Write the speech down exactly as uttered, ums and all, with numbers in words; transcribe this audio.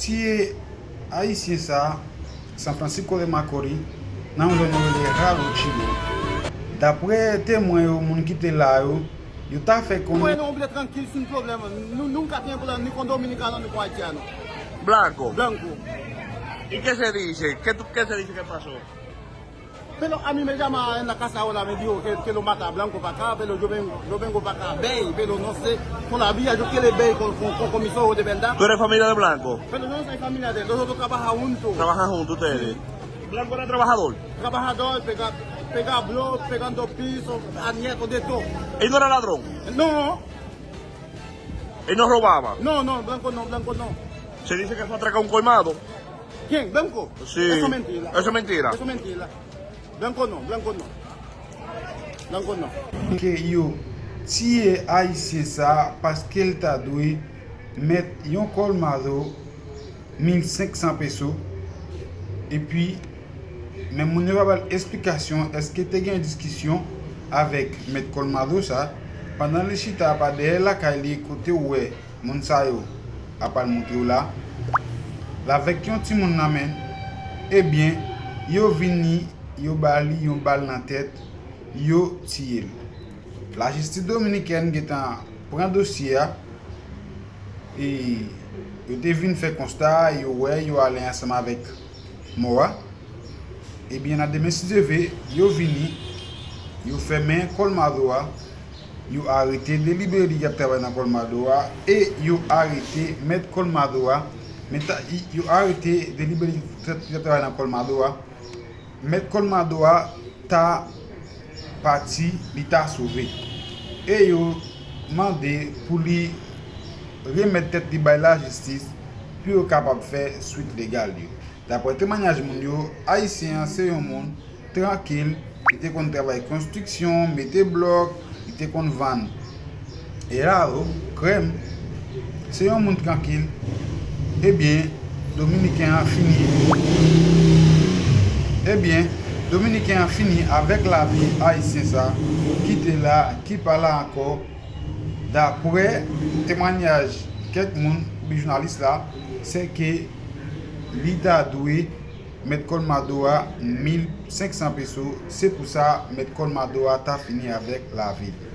Tiye Ayisyen sa a, San Francisco de Macorís, nan yon zòn yo rele Jarochillo. Daprè temwen yo, moun ki te la yo, yo ta fè konnen. Bueno, hombre, tranquilo, sin problema. Nu-, nunca tiene problema, ni con dominicano, ni con haitiano. Blanco. Blanco. ¿Y qué se dice? ¿Qué tú, qué se dice que pasó? Pero a mí me llama en la casa ahora, me dijo que, que lo mata a Blanco para acá, pero yo vengo, yo vengo para acá, Bey, pero no sé, todavía yo quiero Bey con, con, con comisario de verdad. ¿Tú eres familia de Blanco? Pero yo no soy familia de él, nosotros trabajamos juntos. ¿Trabajan juntos ustedes? Sí. ¿Blanco era trabajador? Trabajador, pega, pega blog, pegando piso, a nieto de todo. ¿Y no era ladrón? No. ¿Y no robaba? No, no, Blanco no, Blanco no. Se dice que fue a atracar un colmado. ¿Quién? ¿Blanco? Sí. Eso es mentira. Eso es mentira. Eso es mentira. Blanco no, Blanco no. Blanco no. Ke yo tiye Ayisyen sa a paske l ta dwe mèt yon colmado mil senk san peso. Epi, men moun yo pa ba l esplikasyon èske te gen diskisyon avèk mèt colmado sa, pandan li chita apa dèyè lakay li kote w wè moun sa yo ap al montre w la, l avèk yon timoun nan men l, ebyen, yo vini, yo ba li yon bal nan tèt, yo tiye l. Lajistis dominikèn gentan pran dosye a, e yo te vin fè konsta a, yo wè, yo ale ansanm avèk mò a. Ebyen, nan demen, si Dye vle, yo vini, yo fèmen colmado a, yo arete Deliberi ki ap travay nan colmado a, e yo arete mèt colmado a, men ta, yo arete Deliberi ki ap travay nan colmado a, mèt colmado a ta pati, li ta sove. E yo mande pou li remèt tèt li bay lajistis pou yo kapab fè swit legal yo. Daprè temwanyaj moun yo, Ayisyen an se yon moun trankil, li te konn travay konstriksyon, mete blòk, li te konn vann elalo, krèm. Se yon moun trankil. Ebyen, Dominiken an fini. Ebyen, Dominiken an fini avèk lavi Ayisyen sa ki te la, ki pa la ankò. Daprè temwanyaj kèk moun, jounalis la, se ke li ta dwe mèt colmado a mil senk san peso, se pou sa mèt colmado a ta fini avèk lavi l.